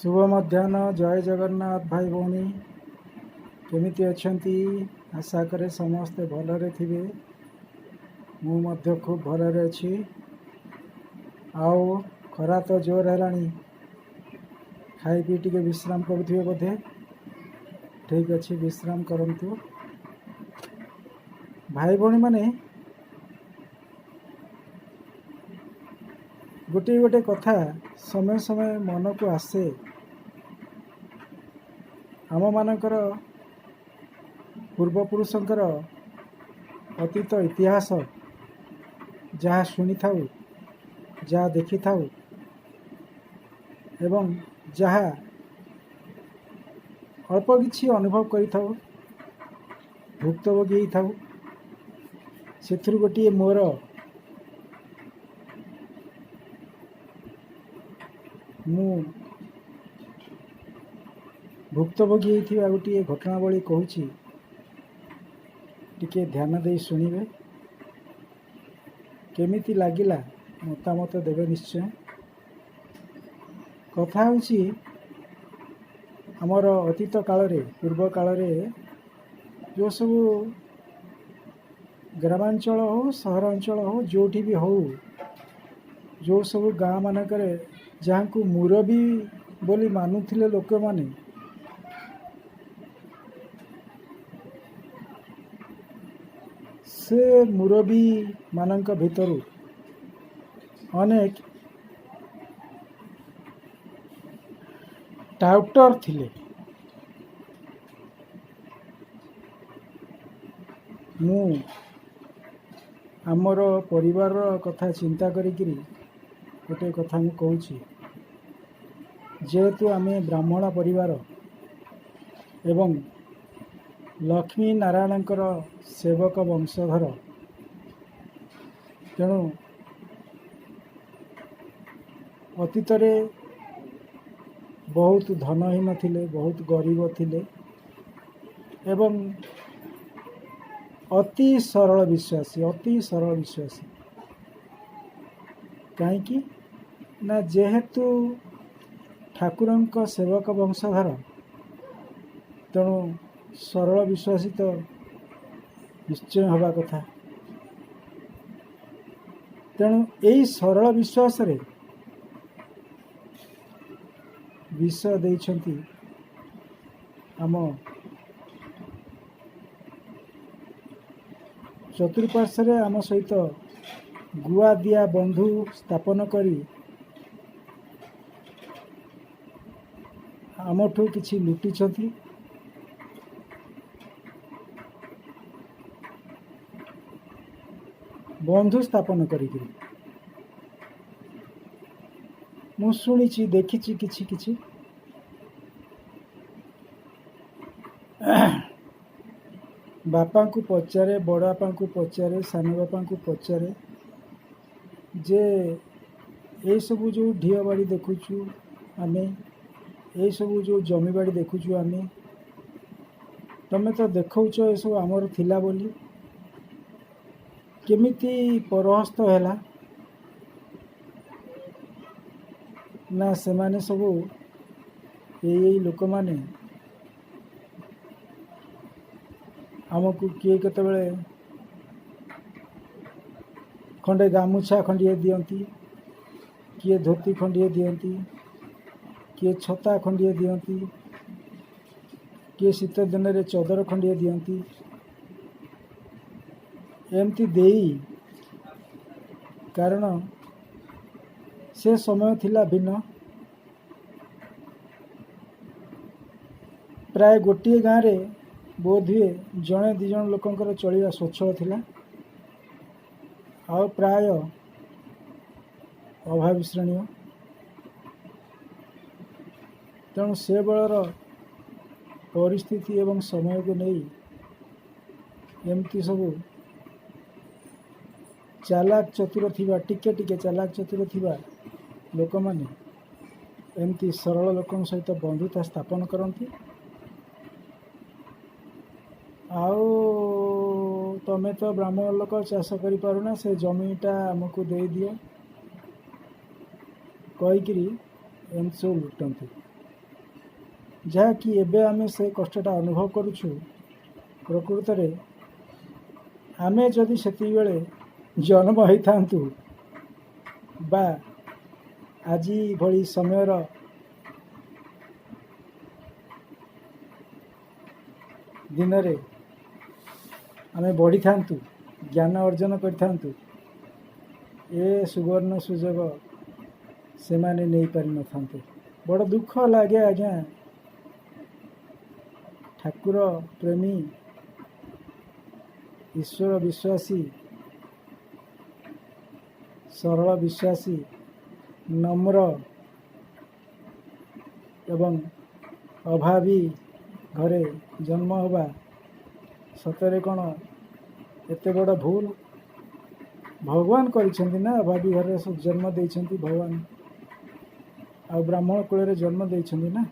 ଶୁଭ ମଧ୍ୟାହ୍ନ, ଜୟ ଜଗନ୍ନାଥ। ଭାଇ ଭଉଣୀ, କେମିତି ଅଛନ୍ତି? ଆଶା କରେ ସମସ୍ତେ ଭଲରେ ଥିବେ। ମୁଁ ମଧ୍ୟ ଖୁବ୍ ଭଲରେ ଅଛି। ଆଉ ଖରା ତ ଜୋର ହେଲାଣି, ଖାଇ ପିଇ ଟିକେ ବିଶ୍ରାମ କରୁଥିବେ ବୋଧେ। ଠିକ୍ ଅଛି, ବିଶ୍ରାମ କରନ୍ତୁ। ଭାଇ ଭଉଣୀମାନେ, ଗୋଟିଏ ଗୋଟିଏ କଥା ସମୟ ସମୟ ମନକୁ ଆସେ। ଆମମାନଙ୍କର ପୂର୍ବପୁରୁଷଙ୍କର ଅତୀତ ଇତିହାସ ଯାହା ଶୁଣିଥାଉ, ଯାହା ଦେଖିଥାଉ ଏବଂ ଯାହା ଅଳ୍ପ କିଛି ଅନୁଭବ କରିଥାଉ, ଭୁକ୍ତଭୋଗୀ ହେଇଥାଉ, ସେଥିରୁ ଗୋଟିଏ ମୋର ମୁଁ ଭୁକ୍ତଭୋଗୀ ହେଇଥିବା ଗୋଟିଏ ଘଟଣାବଳୀ କହୁଛି, ଟିକିଏ ଧ୍ୟାନ ଦେଇ ଶୁଣିବେ। କେମିତି ଲାଗିଲା ମତାମତ ଦେବେ ନିଶ୍ଚୟ। କଥା ହେଉଛି, ଆମର ଅତୀତ କାଳରେ, ପୂର୍ବ କାଳରେ ଯେଉଁ ସବୁ ଗ୍ରାମାଞ୍ଚଳ ହଉ, ସହରାଞ୍ଚଳ ହଉ, ଯେଉଁଠି ବି ହଉ, ଯେଉଁ ସବୁ ଗାଁ ମାନଙ୍କରେ ଯାହାଙ୍କୁ ମୁରବୀ ବୋଲି ମାନୁଥିଲେ ଲୋକମାନେ, ସେ ମୁରବୀମାନଙ୍କ ଭିତରୁ ଅନେକ ଟାଉଟର ଥିଲେ। ମୁଁ ଆମର ପରିବାରର କଥା ଚିନ୍ତା କରିକିରି ଗୋଟିଏ କଥା ମୁଁ କହୁଛି। ଯେହେତୁ ଆମେ ବ୍ରାହ୍ମଣ ପରିବାର ଏବଂ ଲକ୍ଷ୍ମୀ ନାରାୟଣଙ୍କର ସେବକ ବଂଶଧର, ତେଣୁ ଅତୀତରେ ବହୁତ ଧନହୀନ ଥିଲେ, ବହୁତ ଗରିବ ଥିଲେ ଏବଂ ଅତି ସରଳ ବିଶ୍ୱାସୀ, ଅତି ସରଳ ବିଶ୍ୱାସୀ। କାହିଁକି ନା ଯେହେତୁ ଠାକୁରଙ୍କ ସେବକ ବଂଶଧର, ତେଣୁ ସରଳ ବିଶ୍ୱାସୀ ତ ନିଶ୍ଚୟ ହେବା କଥା। ତେଣୁ ଏଇ ସରଳ ବିଶ୍ୱାସରେ ବିଷ ଦେଇଛନ୍ତି ଆମ ଚତୁଃପାର୍ଶ୍ୱରେ। ଆମ ସହିତ ଗୁଆ ଦିଆ ବନ୍ଧୁ ସ୍ଥାପନ କରି ଆମଠୁ କିଛି ଲୁଟିଛନ୍ତି। ବନ୍ଧୁ ସ୍ଥାପନ କରିକିରି ମୁଁ ଶୁଣିଛି, ଦେଖିଛି କିଛି କିଛି। ବାପାଙ୍କୁ ପଚାରେ, ବଡ଼ ବାପାଙ୍କୁ ପଚାରେ, ସାନ ବାପାଙ୍କୁ ପଚାରେ ଯେ ଏଇସବୁ ଯେଉଁ ଢିଅ ବାଡ଼ି ଦେଖୁଛୁ ଆମେ, ଏଇସବୁ ଯେଉଁ ଜମିବାଡ଼ି ଦେଖୁଛୁ ଆମେ, ତମେ ତ ଦେଖାଉଛ ଏସବୁ ଆମର ଥିଲା ବୋଲି, କେମିତି ପରହସ୍ତ ହେଲା? ନା, ସେମାନେ ସବୁ ଏଇ ଏଇ ଲୋକମାନେ ଆମକୁ କିଏ କେତେବେଳେ ଖଣ୍ଡେ ଗାମୁଛା ଖଣ୍ଡିଏ ଦିଅନ୍ତି, କିଏ ଧୋତି ଖଣ୍ଡିଏ ଦିଅନ୍ତି, କିଏ ଛତା ଖଣ୍ଡିଏ ଦିଅନ୍ତି, କିଏ ଶୀତ ଦିନରେ ଚଦର ଖଣ୍ଡିଏ ଦିଅନ୍ତି, ଏମିତି ଦେଇ। କାରଣ ସେ ସମୟ ଥିଲା ଭିନ୍ନ। ପ୍ରାୟ ଗୋଟିଏ ଗାଁରେ ବୋଧହୁଏ ଜଣେ ଦୁଇ ଜଣ ଲୋକଙ୍କର ଚଳିବା ସ୍ୱଚ୍ଛଳ ଥିଲା, ଆଉ ପ୍ରାୟ ଅଭାବୀ ଶ୍ରେଣୀୟ। ତେଣୁ ସେ ବେଳର ପରିସ୍ଥିତି ଏବଂ ସମୟକୁ ନେଇ ଏମିତି ସବୁ ଚାଲାକ ଚତୁର ଥିବା, ଟିକେ ଟିକେ ଚାଲାକ ଚତୁର ଥିବା ଲୋକମାନେ ଏମିତି ସରଳ ଲୋକଙ୍କ ସହିତ ବନ୍ଧୁତା ସ୍ଥାପନ କରନ୍ତି, ଆଉ ତମେ ତ ବ୍ରାହ୍ମଣ ଲୋକ, ଚାଷ କରିପାରୁନା, ସେ ଜମିଟା ଆମକୁ ଦେଇଦିଅ କହିକିରି ଏମିତି ସବୁ ଲୁଟନ୍ତି। ଯାହାକି ଏବେ ଆମେ ସେ କଷ୍ଟଟା ଅନୁଭବ କରୁଛୁ। ପ୍ରକୃତରେ ଆମେ ଯଦି ସେତିକିବେଳେ ଜନ୍ମ ହେଇଥାନ୍ତୁ ବା ଆଜି ଭଳି ସମୟର ଦିନରେ ଆମେ ବଢ଼ିଥାନ୍ତୁ, ଜ୍ଞାନ ଅର୍ଜନ କରିଥାନ୍ତୁ, ଏ ସୁବର୍ଣ୍ଣ ସୁଯୋଗ ସେମାନେ ନେଇପାରିନଥାନ୍ତେ। ବଡ଼ ଦୁଃଖ ଲାଗେ ଆଜ୍ଞା। ଠାକୁର ପ୍ରେମୀ, ଈଶ୍ୱର ବିଶ୍ୱାସୀ, ସରଳ ବିଶ୍ୱାସୀ, ନମ୍ର ଏବଂ ଅଭାବୀ ଘରେ ଜନ୍ମ ହେବା ସତରେ କ'ଣ ଏତେ ବଡ଼ ଭୁଲ? ଭଗବାନ କରିଛନ୍ତି ନା, ଅଭାବୀ ଘରେ ଜନ୍ମ ଦେଇଛନ୍ତି ଭଗବାନ, ଆଉ ବ୍ରାହ୍ମଣ କୂଳରେ ଜନ୍ମ ଦେଇଛନ୍ତି ନା।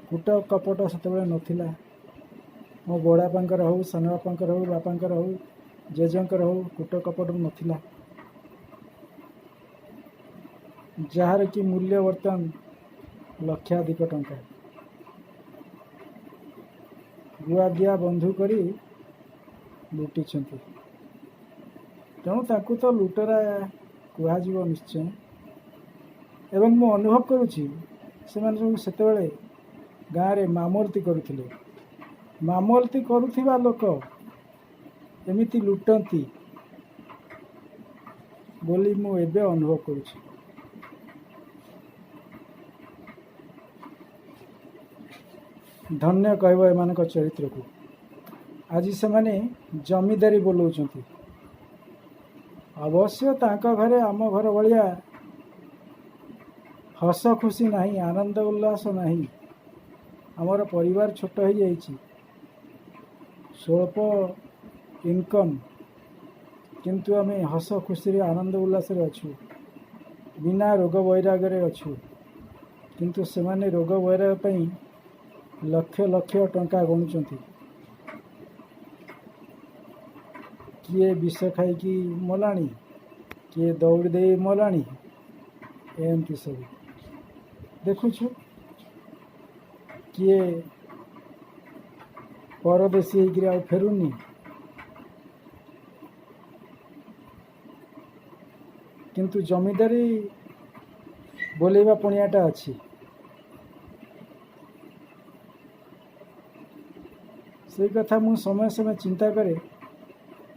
କୂଟ କପଟ ସେତେବେଳେ ନଥିଲା। ମୋ ବଡ଼ବାପାଙ୍କର ହଉ, ସାନ ବାପାଙ୍କର ହଉ, ବାପାଙ୍କର ହଉ, ଜେଜେଙ୍କର ହଉ, କୂଟ କପଟ ନଥିଲା, ଯାହାର କି ମୂଲ୍ୟ ବର୍ତ୍ତମାନ ଲକ୍ଷାଧିକ ଟଙ୍କା। ଗୁଆଦିଆ ବନ୍ଧୁ କରି ଲୁଟିଛନ୍ତି। ତେଣୁ ତାଙ୍କୁ ତ ଲୁଟେରା କୁହାଯିବ ନିଶ୍ଚୟ। ଏବଂ ମୁଁ ଅନୁଭବ କରୁଛି, ସେମାନେ ସବୁ ସେତେବେଳେ ଗାଁରେ ମାମଲତି କରୁଥିଲେ। ମାମଲତି କରୁଥିବା ଲୋକ ଏମିତି ଲୁଟନ୍ତି ବୋଲି ମୁଁ ଏବେ ଅନୁଭବ କରୁଛି। ଧନ୍ୟ କହିବ ଏମାନଙ୍କ ଚରିତ୍ରକୁ। ଆଜି ସେମାନେ ଜମିଦାରୀ ବୋଲଉଛନ୍ତି। ଅବଶ୍ୟ ତାଙ୍କ ଘରେ ଆମ ଘର ଭଳିଆ ହସ ଖୁସି ନାହିଁ, ଆନନ୍ଦ ଉଲ୍ଲାସ ନାହିଁ। ଆମର ପରିବାର ଛୋଟ ହେଇଯାଇଛି, ସ୍ୱଳ୍ପ ଇନକମ୍, କିନ୍ତୁ ଆମେ ହସ ଖୁସିରେ ଆନନ୍ଦ ଉଲ୍ଲାସରେ ଅଛୁ, ବିନା ରୋଗ ବୈରାଗରେ ଅଛୁ। କିନ୍ତୁ ସେମାନେ ରୋଗ ବୈରାଗ ପାଇଁ ଲକ୍ଷ ଲକ୍ଷ ଟଙ୍କା ଗଣୁଛନ୍ତି। କିଏ ବିଷ ଖାଇକି ମଲାଣି, କିଏ ଦୌଡ଼ି ଦେଇ ମଲାଣି, ଏମିତି ସବୁ ଦେଖୁଛୁ। କିଏ ପରଦେଶୀ ହେଇକିରି ଆଉ ଫେରୁନି। କିନ୍ତୁ ଜମିଦାରୀ ବୋଲେଇବା ପଣିଆଟା ଅଛି। ସେଇ କଥା ମୁଁ ସମୟ ସମୟ ଚିନ୍ତା କରେ,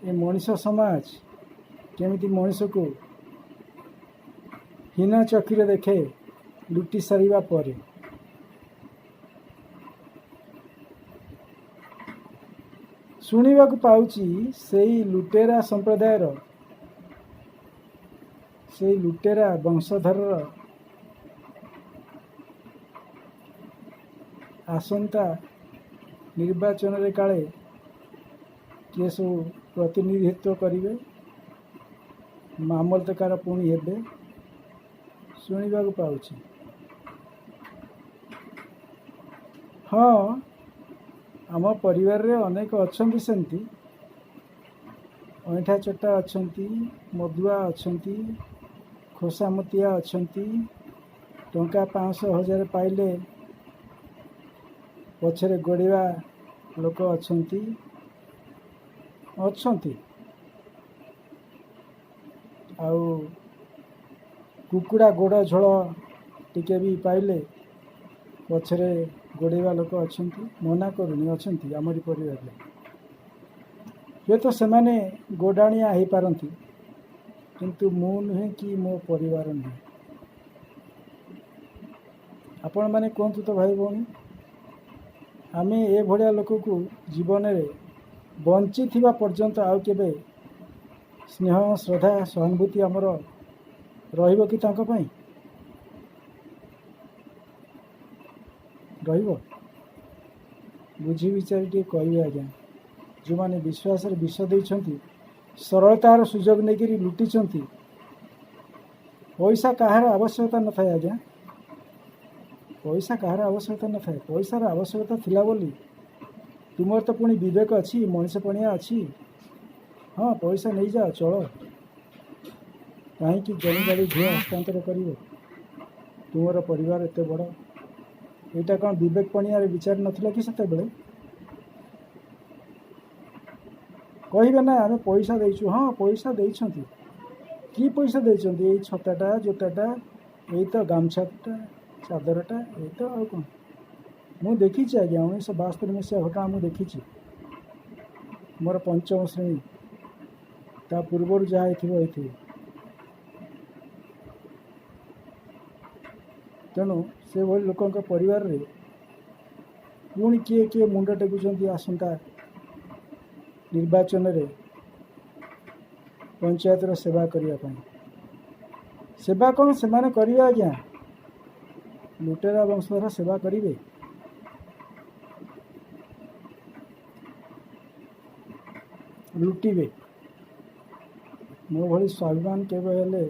ଏ ମଣିଷ ସମାଜ କେମିତି ମଣିଷକୁ ହୀନ ଚକ୍ଷୁରେ ଦେଖେ ଲୁଟି ସାରିବା ପରେ। ଶୁଣିବାକୁ ପାଉଛି, ସେଇ ଲୁଟେରା ସମ୍ପ୍ରଦାୟର, ସେଇ ଲୁଟେରା ବଂଶଧରର ଆସନ୍ତା ନିର୍ବାଚନରେ କାଳେ କିଏ ସବୁ ପ୍ରତିନିଧିତ୍ୱ କରିବେ, ମାମଲତକାର ପୁଣି ହେବେ, ଶୁଣିବାକୁ ପାଉଛି। ହଁ, ଆମ ପରିବାରରେ ଅନେକ ଅଛନ୍ତି ସେମିତି, ଅଇଁଠା ଚଟା ଅଛନ୍ତି, ମଦୁଆ ଅଛନ୍ତି, ଖୋସାମତିଆ ଅଛନ୍ତି। ଟଙ୍କା 500 1000 ପାଇଲେ ପଛରେ ଗୋଡ଼େଇବା ଲୋକ ଅଛନ୍ତି, ଅଛନ୍ତି। ଆଉ କୁକୁଡ଼ା ଗୋଡ଼ ଝୋଳ ଟିକେ ବି ପାଇଲେ ପଛରେ ଗୋଡ଼େଇବା ଲୋକ ଅଛନ୍ତି। ମନା କରୁନି, ଅଛନ୍ତି ଆମରି ପରିବାରରେ। ହୁଏତ ସେମାନେ ଗୋଡ଼ାଣିଆ ହେଇପାରନ୍ତି, କିନ୍ତୁ ମୁଁ ନୁହେଁ କି ମୋ ପରିବାର ନୁହେଁ। ଆପଣମାନେ କୁହନ୍ତୁ ତ ଭାଇ ଭଉଣୀ, ଆମେ ଏଭଳିଆ ଲୋକକୁ ଜୀବନରେ ବଞ୍ଚିଥିବା ପର୍ଯ୍ୟନ୍ତ ଆଉ କେବେ ସ୍ନେହ, ଶ୍ରଦ୍ଧା, ସହାନୁଭୂତି ଆମର ରହିବ କି ତାଙ୍କ ପାଇଁ? ରହିବ? ବୁଝି ବିଚାରି ଟିକେ କହିବେ ଆଜ୍ଞା। ଯେଉଁମାନେ ବିଶ୍ୱାସରେ ବିଷ ଦେଇଛନ୍ତି, ସରଳତାର ସୁଯୋଗ ନେଇକରି ଲୁଟିଛନ୍ତି। ପଇସା କାହାର ଆବଶ୍ୟକତା ନଥାଏ ଆଜ୍ଞା, ପଇସା କାହାର ଆବଶ୍ୟକତା ନଥାଏ। ପଇସାର ଆବଶ୍ୟକତା ଥିଲା ବୋଲି ତୁମର ତ ପୁଣି ବିବେକ ଅଛି, ମଣିଷ ପଣିଆ ଅଛି। ହଁ, ପଇସା ନେଇଯାଅ, ଚଳ। କାହିଁକି ଜମିବାଡ଼ି ଝିଅ ହସ୍ତାନ୍ତର କରିବ? ତୁମର ପରିବାର ଏତେ ବଡ଼, ଏଇଟା କ'ଣ ବିବେକ ପଣିଆର ବିଚାର ନଥିଲା କି ସେତେବେଳେ? କହିବେ ନା ଆମେ ପଇସା ଦେଇଛୁ। ହଁ, ପଇସା ଦେଇଛନ୍ତି। କି ପଇସା ଦେଇଛନ୍ତି? ଏଇ ଛତାଟା, ଜୋତାଟା, ଏଇ ତ ଗାମୁଛାଟା, ଚାଦରଟା, ଏଇ ତ, ଆଉ କ'ଣ? ମୁଁ ଦେଖିଛି ଆଜ୍ଞା, 1972 ମସିହା ଘଟଣା ମୁଁ ଦେଖିଛି। ମୋର ପଞ୍ଚମ ଶ୍ରେଣୀ, ତା ପୂର୍ବରୁ ଯାହା ହେଇଥିବ ହେଇଥିବ। ତେଣୁ ସେଭଳି ଲୋକଙ୍କ ପରିବାରରେ ପୁଣି କିଏ କିଏ ମୁଣ୍ଡ ଟେକୁଛନ୍ତି ଆସନ୍ତା ନିର୍ବାଚନରେ ପଞ୍ଚାୟତର ସେବା କରିବା ପାଇଁ। ସେବା କ'ଣ ସେମାନେ କରିବେ ଆଜ୍ଞା? ଲୁଟେରା ବଂଶଧର ସେବା କରିବେ? ଲୁଟିବେ। ମୋ ଭଳି ସ୍ୱାଭିମାନ କେବେ ହେଲେ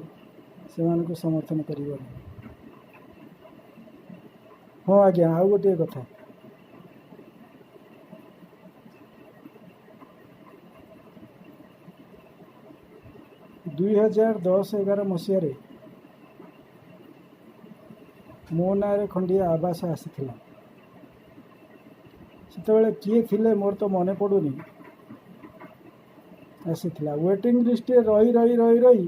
ସେମାନଙ୍କୁ ସମର୍ଥନ କରିବନି। ହଁ ଆଜ୍ଞା, ଆଉ ଗୋଟିଏ କଥା। 2010-11 ମସିହାରେ ମୋ ନାଁରେ ଖଣ୍ଡିଏ ଆବାସ ଆସିଥିଲା। ସେତେବେଳେ କିଏ ଥିଲେ ମୋର ତ ମନେ ପଡ଼ୁନି। ଆସିଥିଲା, ୱେଟିଂ ଲିଷ୍ଟରେ ରହି ରହି ରହି ରହି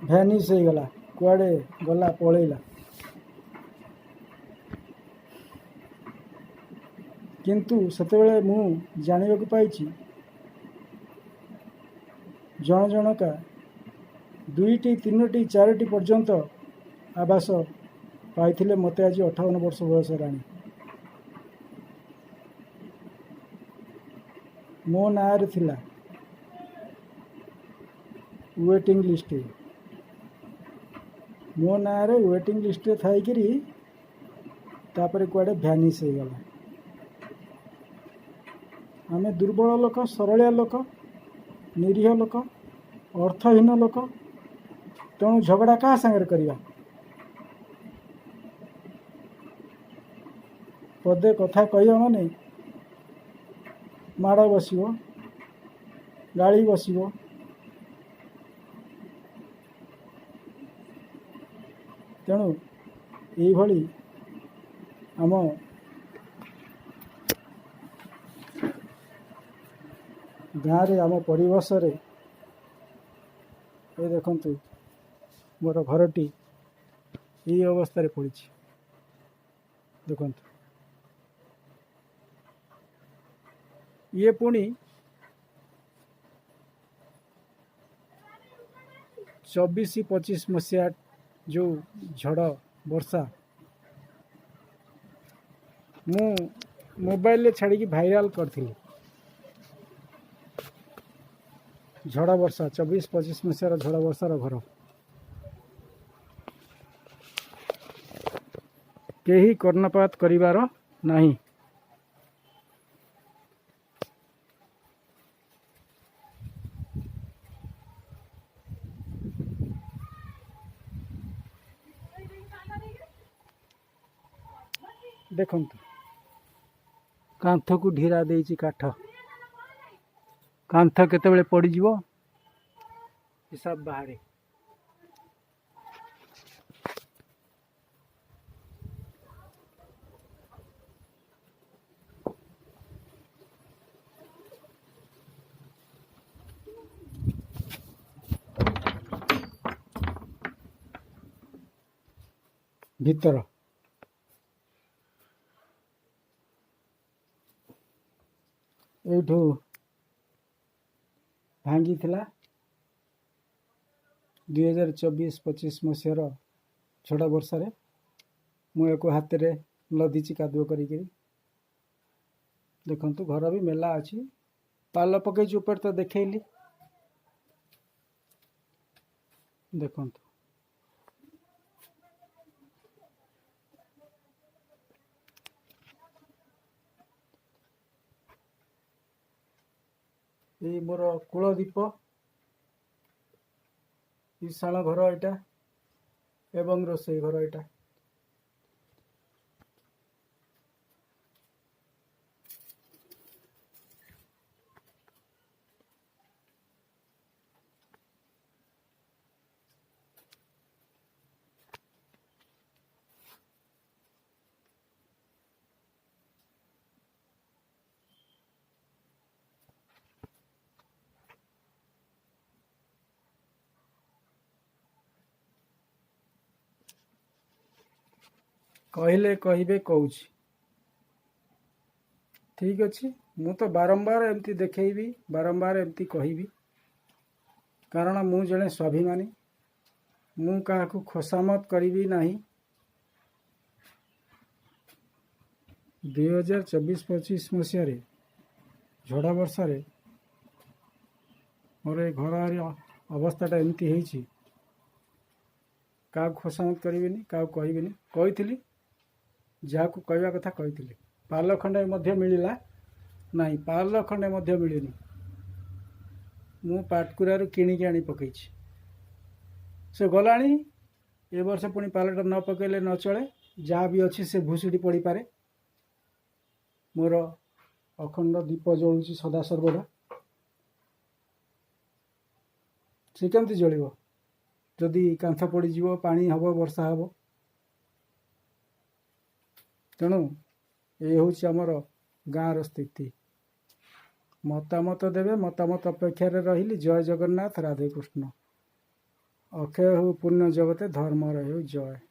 ଭ୍ୟାନିସ୍ ହେଇଗଲା, କୁଆଡ଼େ ଗଲା, ପଳେଇଲା। କିନ୍ତୁ ସେତେବେଳେ ମୁଁ ଜାଣିବାକୁ ପାଇଛି, ଜଣ ଜଣକା ଦୁଇଟି, ତିନୋଟି, ଚାରୋଟି ପର୍ଯ୍ୟନ୍ତ ଆବାସ ପାଇଥିଲେ। ମୋତେ ଆଜି 58 ବର୍ଷ ବୟସ ହେଲାଣି। ମୋ ନାଁରେ ଥିଲା ୱେଟିଂ ଲିଷ୍ଟରେ। ମୋ ନାଁରେ ୱେଟିଂ ଲିଷ୍ଟରେ ଥାଇକିରି ତାପରେ କୁଆଡ଼େ ଭ୍ୟାନିସ୍ ହେଇଗଲା। ଆମେ ଦୁର୍ବଳ ଲୋକ, ସରଳିଆ ଲୋକ, ନିରୀହ ଲୋକ, ଅର୍ଥହୀନ ଲୋକ। ତେଣୁ ଝଗଡ଼ା କାହା ସାଙ୍ଗରେ କରିବା? ପଦେ କଥା କହିବା ମାନେ ମାଡ଼ ବସିବ, ଗାଳି ବସିବ। ତେଣୁ ଏଇଭଳି ଆମ ଗାଁରେ, ଆମ ପରିବେଶରେ, ଏ ଦେଖନ୍ତୁ, ମୋର ଘରଟି ଏଇ ଅବସ୍ଥାରେ ପଡ଼ିଛି। ଦେଖନ୍ତୁ, ଇଏ ପୁଣି 24-25 ମସିହା ଯେଉଁ ଝଡ଼ ବର୍ଷା, ମୁଁ ମୋବାଇଲରେ ଛାଡ଼ିକି ଭାଇରାଲ କରିଥିଲି। ଝଡ଼ ବର୍ଷା, 24-25 ମସିହାର ଝଡ଼ ବର୍ଷାର ଘର। କେହି କର୍ଣ୍ଣପାତ କରିବାର ନାହିଁ। ଦେଖନ୍ତୁ, କାନ୍ଥକୁ ଢିରା ଦେଇଛି କାଠ। କାନ୍ଥ କେତେବେଳେ ପଡ଼ିଯିବ ହିସାବ ବାହାରେ। ଭିତର ଏଇଠୁ ଭାଙ୍ଗିଥିଲା 2024-25 ମସିହାର ଝଡ଼ ବର୍ଷାରେ। ମୁଁ ୟାକୁ ହାତରେ ଲଦିଛି କାଦୁଅ କରିକିରି। ଦେଖନ୍ତୁ, ଘର ବି ମେଲା ଅଛି। ପାଲ ପକେଇଛି ଉପରେ ତ ଦେଖେଇଲି। ଦେଖନ୍ତୁ, ଏଇ ମୋର କୂଳଦୀପ, ଈଶାଣ ଘର ଏଇଟା ଏବଂ ରୋଷେଇ ଘର ଏଇଟା। କହିଲେ କହିବେ କହୁଛି। ଠିକ୍ ଅଛି, ମୁଁ ତ ବାରମ୍ବାର ଏମିତି ଦେଖେଇବି, ବାରମ୍ବାର ଏମିତି କହିବି, କାରଣ ମୁଁ ଜଣେ ସ୍ୱାଭିମାନୀ। ମୁଁ କାହାକୁ ଖୋସାମତ କରିବି ନାହିଁ। 2024-25 ମସିହାରେ ଝଡ଼ ବର୍ଷାରେ ମୋର ଏ ଘର ଅବସ୍ଥାଟା ଏମିତି ହେଇଛି। କାହାକୁ ଖୋସାମତ କରିବିନି, କାହାକୁ କହିବିନି। କହିଥିଲି, ଯାହାକୁ କହିବା କଥା କହିଥିଲି। ପାଲ ଖଣ୍ଡେ ମଧ୍ୟ ମିଳିଲା ନାହିଁ, ପାଲ ଖଣ୍ଡେ ମଧ୍ୟ ମିଳିନି। ମୁଁ ପାଟକୁରାରୁ କିଣିକି ଆଣି ପକେଇଛି। ସେ ଗଲାଣି। ଏ ବର୍ଷ ପୁଣି ପାଲଟା ନ ପକେଇଲେ ନ ଚଳେ। ଯାହା ବି ଅଛି ସେ ଭୁଷୁଡ଼ି ପଡ଼ିପାରେ। ମୋର ଅଖଣ୍ଡ ଦୀପ ଜଳୁଛି ସଦା ସର୍ବଦା। ସେ କେମିତି ଜଳିବ ଯଦି କାନ୍ଥ ପଡ଼ିଯିବ, ପାଣି ହେବ, ବର୍ଷା ହେବ? ତେଣୁ ଏ ହେଉଛି ଆମର ଗାଁର ସ୍ଥିତି। ମତାମତ ଦେବେ, ମତାମତ ଅପେକ୍ଷାରେ ରହିଲି। ଜୟ ଜଗନ୍ନାଥ, ରାଧେ କୃଷ୍ଣ। ଅକ୍ଷୟ ହେଉ ପୁଣ୍ୟ ଜଗତେ, ଧର୍ମର ହେଉ ଜୟ।